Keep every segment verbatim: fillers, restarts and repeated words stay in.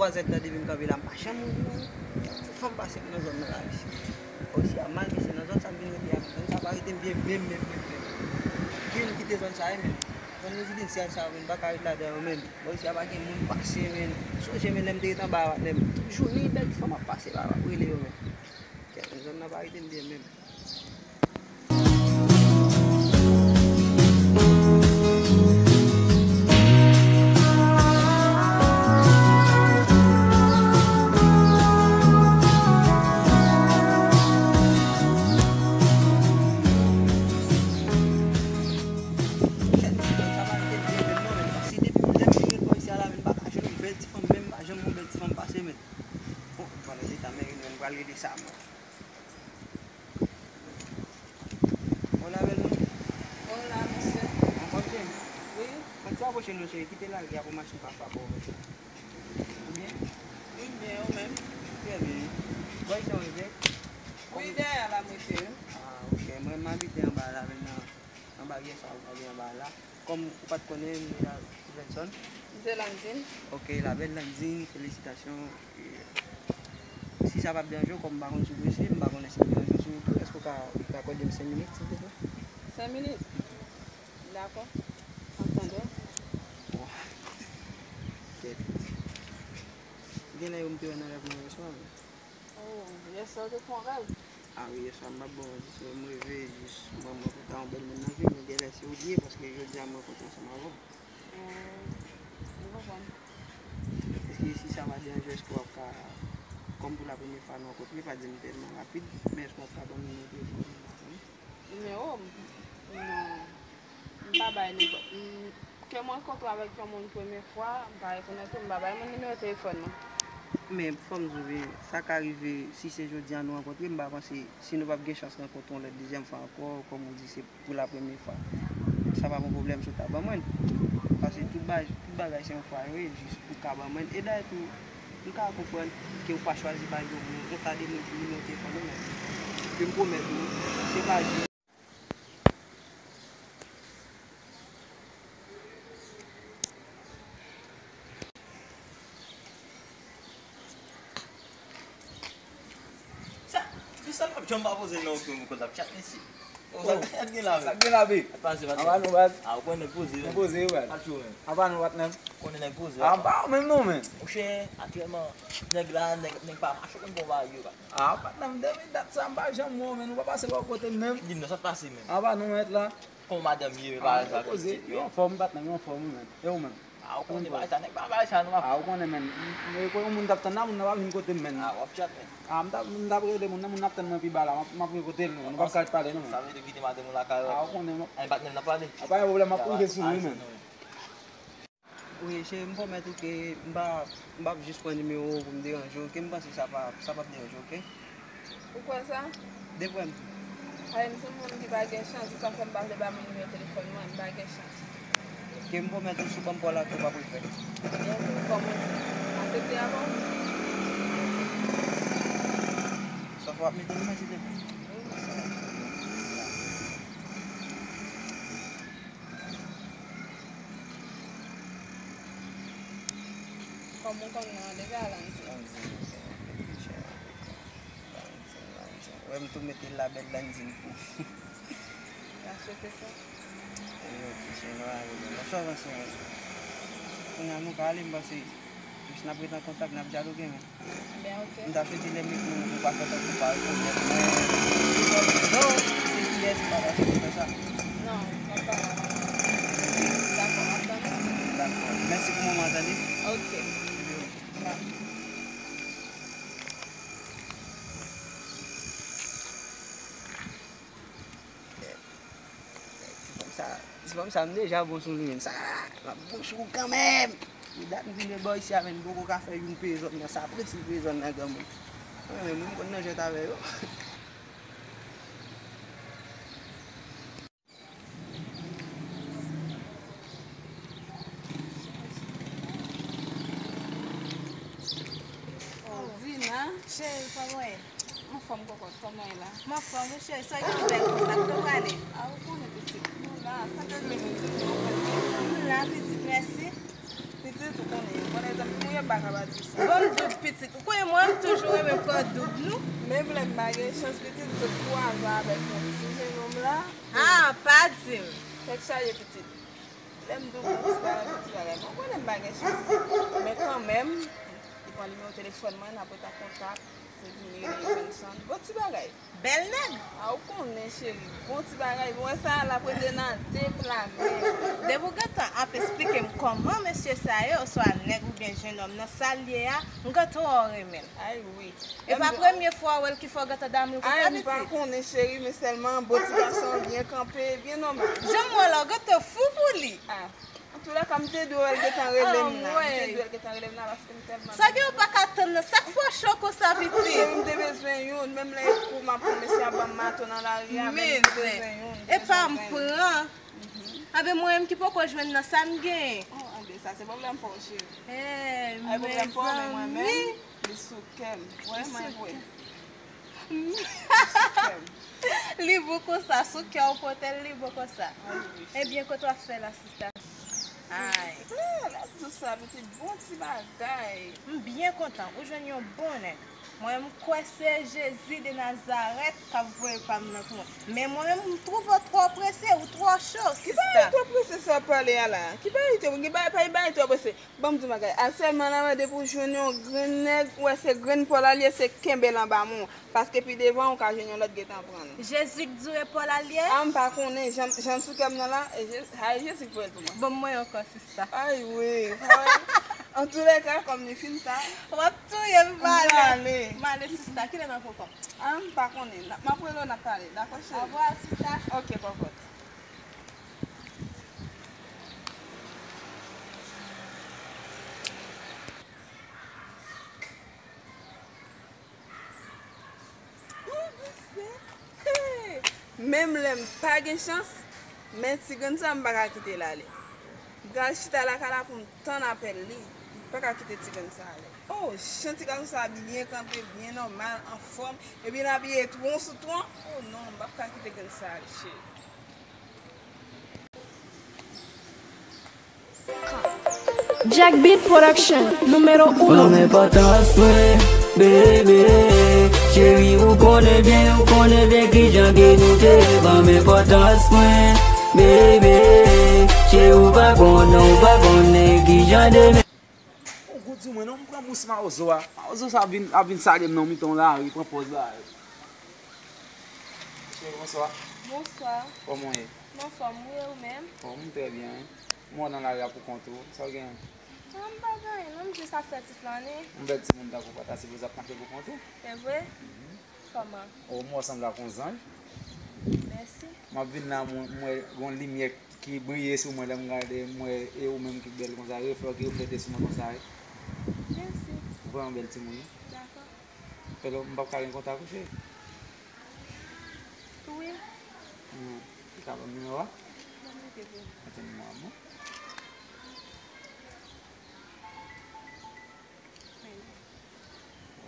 Zèt la depi m kanpe la, m pa janm ouvri non. Ti fanm pase m nan zòn nan la, mesye. Osi a, malgre se nan zòn sa m vin rete a, zòn sa pa rete m byen menm, menm, menm, menm. Vin kite zòn sa, wi, menm. Zòn rezidansyèl sa, menm, m pa ka ret ladan yo, menm. Bò isi a pa gen moun pase, menm. Sonje, menm, lè m te ret anba a, patnè m. Tout jounen, bèl ti fanm ap pase la, m ap rele yo, menm. Kèt, zòn nan pa rete m byen, menm. Kèt, sa pa rete m byen menm non, menm. Paske depi lè m vin ret bò isi a la, menm, m pa ka jwenn yon bèl ti fanm, menm, m pa janm wè yon bèl ti fanm pase, menm. Bon, pandan se tan, menm, menm, m pral rele sa, mwen. Hola, bèl moun. Hola, mesye. Anfòm, cheri? Wi. Mwen ti apwoche nou, cheri. Kite lari a pou machin pa frape w, mesye. Ou byen? Ou byen, ou menm? Trè byen. Bò isi a w rete? Wi, dèyè a la m rete, wi. Ah, ok. Mwen, m abite anba la, menm nan, anba yè sa, ou pale anba la. Kòm ou pa t konnen, m se Stevenson. M se Landine. Ok, la bèl Landine, felisitasyon. E, si sa p ap deranje w, kòm m pa konn si w prese, m pa konnen si l ap deranje w, si w prè, èske w ka akòde m senk minit, silvouplè? Senk minit? Dakò. M ap tande w. Bon. Kèt. Genlè yo m te wè nan rèv mwen yèswa, men. Oh, yèswa w te fè yon rèv? Ah wi, yèswa m pa t bon, jis mwen m reve, jis mwen, mwen kontan yon bèl moun nan vi m, genlè se ou li ye, paske jodi a m rankontre ansanm avè w. Oh, m konprann. Èske si sa pa deranje w, èske w ap ka, kòm pou la premye fwa nou rankontre, pa di m tèlman rapid, men èske w ap ka ban m nimewo telefòn ou? Nimewo m? Non. M pa bay nenpòt. M, ke mwen rankontre avèk yon moun premye fwa, m pa rekonèt ou, m pa bay moun nimewo telefòn mwen. Men, fò m di w byen, sa ka rive, si se jodi a nou rankontre, m pa panse, si nou p ap gen chans rankontre yon lòt dezyèm fwa ankò, kòm ou di, se pou la premye fwa. Sa p ap yon pwoblèm si w ta ban mwen l. Paske tout ba-, tout bagay se yon fwa yo ye, jis ou ka ban mwen l. E dayè tou, m ka konprann ke ou pa chwazi bay yon moun, yon ta de moun pou nimewo telefòn ou, men ke m pwomèt ou, se pa jis Sa, ti sa l ap janm pa poze non, ke mwen konn ap chat, mesye. Oh, sa k gen la, sa k gen la, big? Ap pase, patnè. Anba nou, baz. Ah, ou konnen nèg poze, men. Nèg poze, wi, baz. Patnè, men. Anba nou, patnè. Konnen nèg poze, ah, m pa menm non, men. Monchè, aktyèlman, nèg la, nèg, nèg pa mache, konn bon bagay yo, patnè. Ah, patnè, m depi dat sa, m pa janm wè w, men. Ou pa pase bò kote m, menm. Di m non, sa k pase, men. Anba nou, mèt la. Kòman madanm ye, men, pa sa, pitit, yo anfòm, patnè, yo anfòm, wi, men. E ou menm? Ah, ou konnen bagay sa, nèg pa bay sa, non, m ap. Ah, ou konnen, men. E, e, yon moun t ap tann la, moun nan pa vin kote m, men. Ah, w ap chat, men. Ah, m t ap, m t ap rele moun nan, moun nan ap tann mwen pi ba la, m ap, m ap gen kote l, non. Nou p ap ka pale, non, men. Sa vle di w kite madanm ou lakay ou. Ah, ou konnen, men. Ay, patnè m nan pale. Apa yon pwoblèm, m ap rive sou ou, men. Wi, cheri, m pwomèt ou ke m pa, m p ap jis pran nimewo w pou m deranje w, ke m panse sa pa, sa p ap deranje w, oke? Ou kwè sa? De pwèm. Ay, m se yon moun ki pa gen chans, se sa fè m pa vle ba moun nimewo telefòn mwen, m pa gen chans. Ke m pwomèt ou, si w ban m pa w la, ke w p ap regrèt. Byen, kòm ou di, m aksepte avè w. Sa fè w ap mete m nan, silvouplè? Wi, m aksepte. Kòm ou konn non an deja, Landine. Landine, ok, ok, chè, ok. Landine, Landine. Wè m tou mete la bèl Landine pou. N a swete sa. E ok, chè, nou ale, men. Nan sa w panse, men? Kounye a nou ka ale, m panse. Jis n ap ret an kontak, n ap dyaloge, men. Ben, ok. M ta swete lè m ekri w, ou pa fè tankou w pa rekonèt mwen. Non, se kiyès ki pa ta swete fè sa? Non, m ap pale avè l. Dakò, m ap tande. Dakò. Mèsi pou moman an, tande. Ok. Dakò. Ti fanm sa, ti fanm sa, m deja bon sou li, men sa, m ap bon sou ou kanmenm. Pou dat m vin bò isi a, men m poko ka fè youn peye zòn nan, sa prensip peye zòn nan, granmoun. Mwen menm, wi, m konn nan jwèt avè yo. Oh, Dina. Cheri, kòman w ye? Anfòm, kòkòt, kòman w ye la? M anfòm, wi, cheri. Sa w gen bèl konsa, kote w prale? A, ou konnen, pitit, nou la. Sa k ap mennen w, nou la, pitit, mèsi. Pitit, Pitit, ou konnen, ou konnen zanmi mwen, m pa ka pa di sa. Bon, m doub pitit. Ou konnen mwen, m toujou renmen pran doub nou. Menm lè m pa gen chans pitit, m sot kwaze avèk yon ti jennonm la. Ah, pa di m. Tèt chaje pitit. Lè m di w bon ti bagay, bon ti bagay. Bon, ou konnen m pa gen chans. Men kanmenm, li pran nimewo telefòn mwen, n ap ret an kontak. Se vini Wilson. Bon ti bagay. Bèl nèg. A, ou konnen, cheri. Bon ti bagay. Ou wè sa, l ap rete nan de pla menm. Depi w gentan ap esplike m kòman mesye sa yo, oswa nèg oubyen jennonm nan, sa l ye a, m gentan wè w renmen l. Ay, wi. E pa premye fwa w wè l ki fè w gentan damou konsa, pitit. Ay, m pa konnen, cheri, men sèlman bon ti gason byen kanpe, byen nòmal. Jan m wè la, w gentan fou pou li. Ah, antoulèka, m te dwe wè l gentan rele m nan. M te dwe wè l gentan rele m nan paske m tèlman. Sa gen w pa ka tann nan, sa k fè w cho konsa, pitit? Cheri, m te bezwen youn, menm lè e kou m ap pran, mesye ap ban m mato nan lari a, men m te bezwen youn, m te bezwen jwenn. Epa m pran. Anben, mwen menm ki poko jwenn nan, sa m genyen? Oh, anben, sa se pwoblèm pa w, cheri. Ay, pwoblèm pa w, men mwen menm, li sou kè m. Wè, mwen vre. Li sou kè m. Li bon konsa, sou kè w pote l, li bon konsa. Ay, wi. Ebyen, kote w ap fè la, sista? Ay. Ah, lè m di w sa, pitit, bon ti bagay. M byen kontan, ou jwenn yon bon nèg. Mwen, m kwè se Jezi de Nazarèt k ap voye pa m nan pou mwen. Men mwen menm, m twouve w twò prese, ou twò cho, sista. Ki bagay twò prese sa w ap pale a la? Ki bagay twò, ki bagay, pa gen bagay twò prese? Ban m di w bagay. Aktyèlman la, wè, depi w jwenn yon grenn nèg, ou wè se grenn pòl a l ye, se kenbe l anba men w. Paske pi devan, ou ka jwenn yon lòt gentan pran l. Jezi k di w e pòl a l ye? A, m pa konnen. Jan, jan l sou kè m nan la, e Je-, a, e Jezi k voye l pou mwen. Ban m mwen ankò, sista. Ay, wi, pa wè. Antoulèka, kòm li fin ta. W ap touye m, m prale. M prale. M ale, sista. Kilè n ap ankò? A, m pa konnen. N ap, m ap rele w, n ap pale. Dakò, cheri? Ovwa, sista. Oke, pòpòt. Menm lè m pa gen chans, men ti grenn sa a m pa ka kite l ale. M pral chita lakay la pou m tann apèl li. M pa ka kite ti grenn sa a ale. Oh, jan ti gason sa a byen kanpe, byen nòmal, anfòm, epi l abiye twon sou twon. Oh non, m p ap ka kite grenn sa a ale, cheri. Jack Beat Production, numéro uno. Ban m enpòtans mwen, bebe. Cheri, ou konnen byen, ou konnen byen kijan ke nou te ye. Ban m enpòtans mwen, bebe. Cheri, ou pa konnen, ou pa konnen kijan demen. Yon gout di mwen non, m pran bous mawozo a. Mawozo sa ap vin, ap vin salye m nan mitan lari, pran pòz la. Cheri, bonswa. Bonswa. Kòman w ye? M anfòm, wi, e ou menm? Oh, m trè byen, wi. M wè w nan lari a pou kont ou. Sa w genyen? Non, m pa gen anyen, non, m jis ap fè ti flane. Yon bèl timoun tankou w pa ta sipoze ap mache pou kont ou. Se vre? Mhm. Kòman? Oh, m wè w sanble ak yon zanj. Mèsi. M ap vin la, m, m wè yon limyè ki briye sou mwen, lè m gade, m wè e ou menm ki bèl konsa, reflè w ki reflete sou mwen konsa, wi. Mèsi. Ou vrèman bèl timoun, wi. Dakò. Pèlò, m p ap ka gen kontak ou, cheri? Wi. Hmm. Ou ka ban m nimewo a? Ban m note pou ou. Mete nimewo a, bon.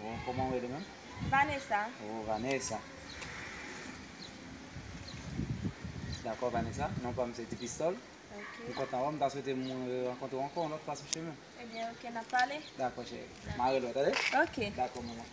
Oh, kòman w rele menm? Vanessa. Oh, Vanessa. Dakò, Vanessa. Non pa m se Ti Pistòl. Ok. M kontan wè w, m ta swete m rankontre w ankò yon lòt fwa sou chemen. Ebyen, ok, n ap pale. Dakò, cheri. Dakò. M a rele w, tande? Ok. Dakò, manman.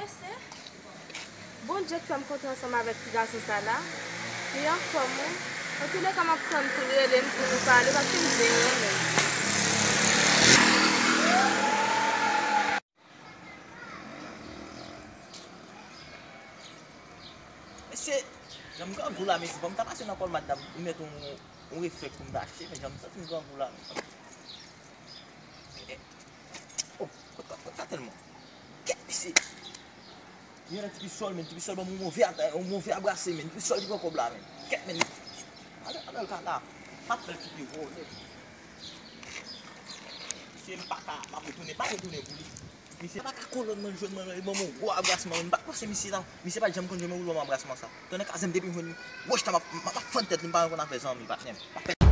Mesye, Bondye k fè m kontre ansanm avèk ti gason sa la. Li anfòm, wi. Antoulèka, m ap tann pou l rele m pou nou pale, paske m byen renmen l. Mesye, jan m grangou la, mesye, fò m ta pase nan Colmart la, m mete yon, yon reflèks pou m ta achte, men jan m santi m grangou la. Oh, kot, kot, kot sa tèlman? Kèt, mesye! Yon Ti Pistòl, men Ti Pistòl ban m yon move, yon move abrase, men Ti Pistòl ki pran kòb la, men. Kèt, men. Anbèl ka la. M ap fè l kite vòlè. Mesye, m pa ka, m ap retounen, m ap retounen pou li. Misye pa ka kolòn mwen jwenn mwen, li ban m yon gwo abrasman, men m pa t panse misye la, misye pa t janm konn jwenn mwen pou l ban m abrasman sa. Tonnè kazèm depi m jwenn li, wòch ta m ap, m ap, m ap fann tèt li, m pa renmen konn afè zanmi, patnè m. M ap fè